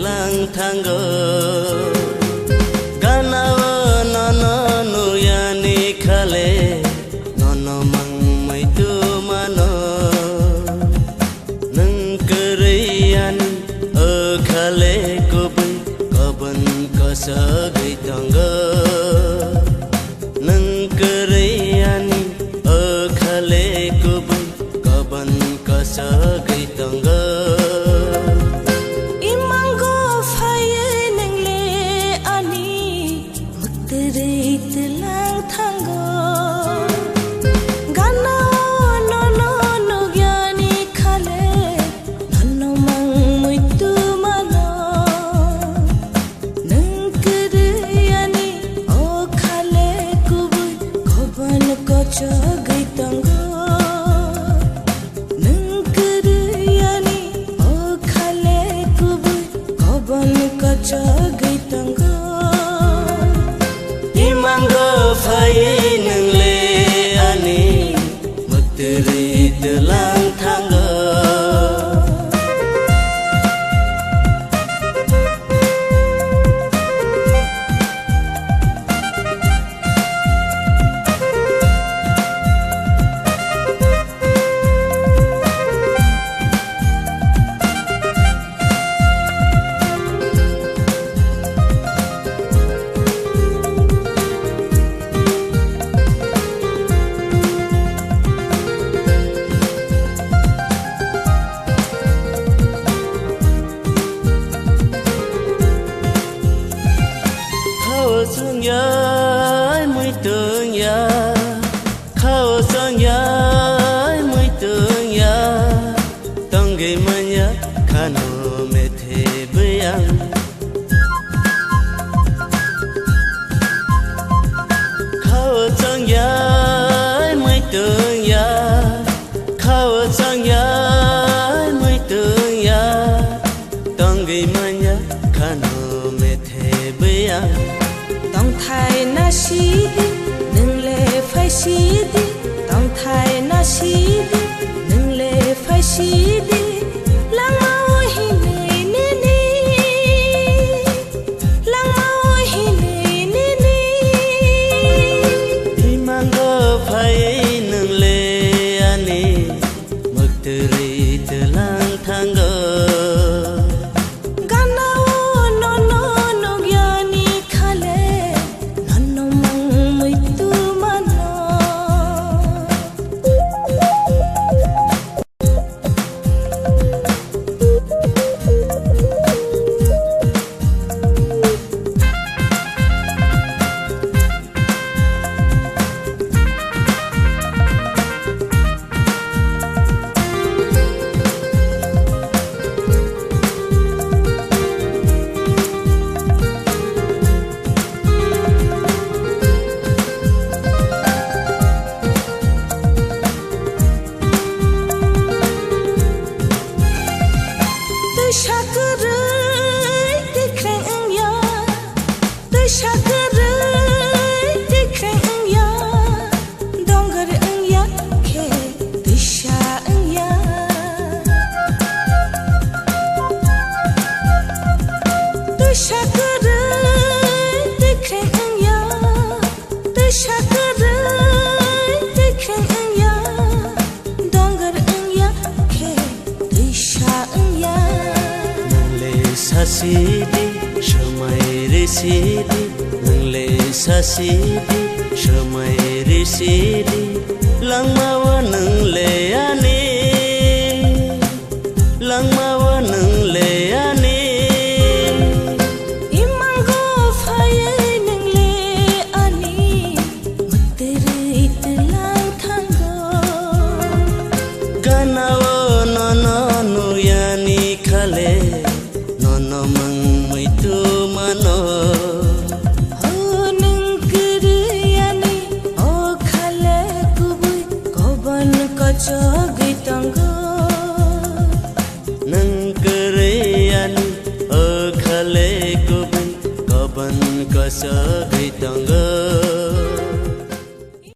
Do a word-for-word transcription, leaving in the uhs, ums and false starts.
lang thango. Gana o nono nuyani khale, nono mang muitu mano. Nwng kwrwi ani o khale kubui, kobon kosogwi tongo. Nwng kwrwi ani o khale kubui, kobon kosogwi tongo. Imango phaiwi nwngle ani mwktwrwi twlang thango. Gana o nono nukyani khale, nono mang muitu mano. Nwng kwrwi ani o khale kubui, kobon kochogwi tongo. Nwng kwrwi ani o khale kubui, kobon kochogwi tongo. Imango phaiwi nwngle ani mwktwrwi twlang thango. Khao chwng ya, muitung ya. Khao chwng ya, muitung ya. Tongwi manya khano methe bwya. Khao chwng ya, muitung ya. Khao chwng ya, muitung ya. Tongwi manya khano methe bwya. Tongthai nasidi, nwngle phaisidi. Tongthai nasidi, nwngle phaisidi. Langmao hinwi nini. Langmao hinwi nini. Imango phai nwngle ani. Mwktwrwi twlang thango. Gana o nono nukyani khale, nono mang muitu mano. Twisa kwrwi tikreng wngya, twisa kwrwi tikreng wngya, dongor wngya khe twisa wngya. Twisa kwrwi tikreng wngya, twisa kwrwi tikreng wngya. Dongor wngya khe twisa wngya. Nwngle sasidi, swmai risidi, nwngle sasidi, swmai risidi, langmao nwngle ani, langmao nwngle ani. Imango phaiwi nwngle ani. Mwktwrwi twlang thango. Gana o nono nuyani khale, nono mang muitu mano. O nwng kwrwi ani o khale kubui, kobon kochogwi tongo. Nwng kwrwi ani o khale kubui, kobon kochogwi tongo.